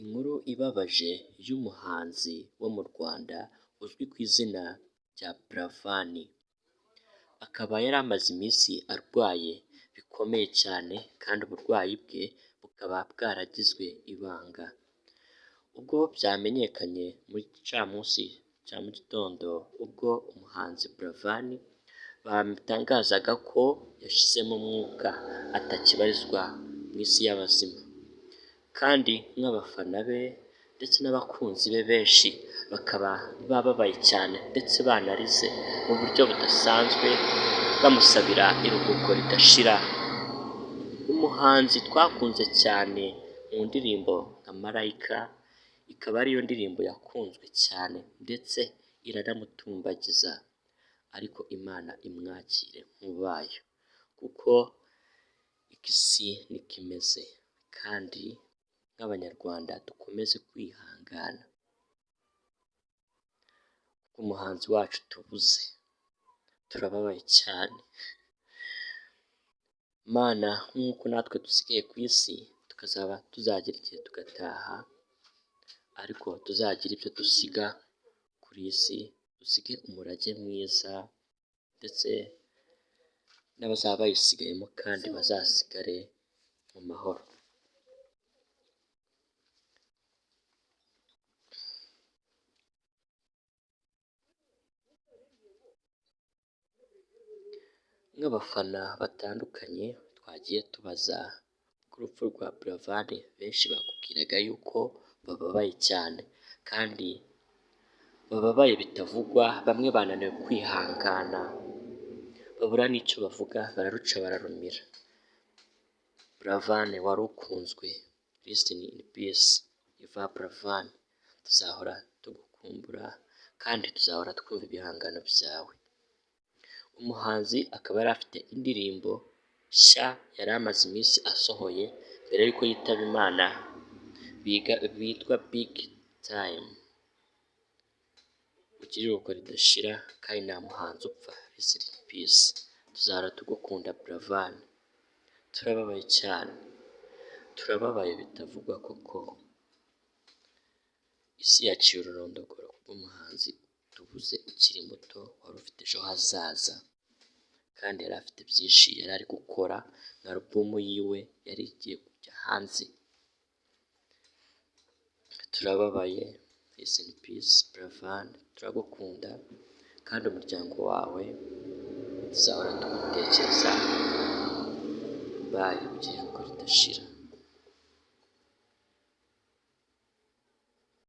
Inkuru ibabaje y'umuhanzi wo mu Rwanda uzwi ku izina rya Buravan, akaba yari amaze iminsi arwaye bikomeye cyane kandi uburwayi bwe bukaba bwaragizwe ibanga, ubwo byamenyekanye mu gicamunsi cya mu gitondo ubwo umuhanzi Buravan bamutangazaga ko yashizemo umwuka atakibarizwa mu isi y'abazima, kandi nk'abafana be ndetse n'abakunzi be benshi bakaba bababaye cyane ndetse banarize mu buryo budasanzwe bamusabira iruhuko ridashira. Umuhanzi twakunze cyane mu ndirimbo nka Malayika, ikaba ariyo ndirimbo yakunzwe cyane ndetse iranamutumbagiza, ariko Imana imwakire nk'ubayo kuko isi niko imeze kandi nk'Abanyarwanda dukomeze kwihangana kuko umuhanzi wacu tubuze, turababaye cyane. Mana nk'uko natwe dusigaye ku isi tukazaba tuzagira igihe tugataha, ariko tuzagira ibyo dusiga kuri iyi si, dusige umurage mwiza ndetse n'abazaba bayisigayemo kandi bazasigare mu mahoro. Nk'abafana batandukanye twagiye tubaza ku rupfu rwa Buravan, benshi bakubwiraga yuko bababaye cyane kandi bababaye bitavugwa, bamwe bananiwe kwihangana babura n'icyo bavuga bararuca bararumira. Buravan wari ukunzwe rest in peace Yvan Buravan, tuzahora tugukumbura kandi tuzahora twumva ibihangano byawe. Umuhanzi akaba yari afite indirimbo nshya yari amaze iminsi asohoye mbere y'uko yitaba Imana bitwa Big Time. Ugire iruhuko ridashira kandi nta muhanzi upfa rest in peace, tuzahora tugukunda Buravan, turababaye cyane, turababaye bitavugwa koko, isi yaciye ururondogoro kubw'umuhanzi tubuze ukiri muto wari ufite ejo hazaza kandi yari afite byinshi yari ari gukora nka alubumu yiwe yari igiye kujya hanze. Turababaye rest in peace Buravan, turagukunda kandi umuryango wawe tuzahora tugutekereza, bye ugire iruhuko ridashira.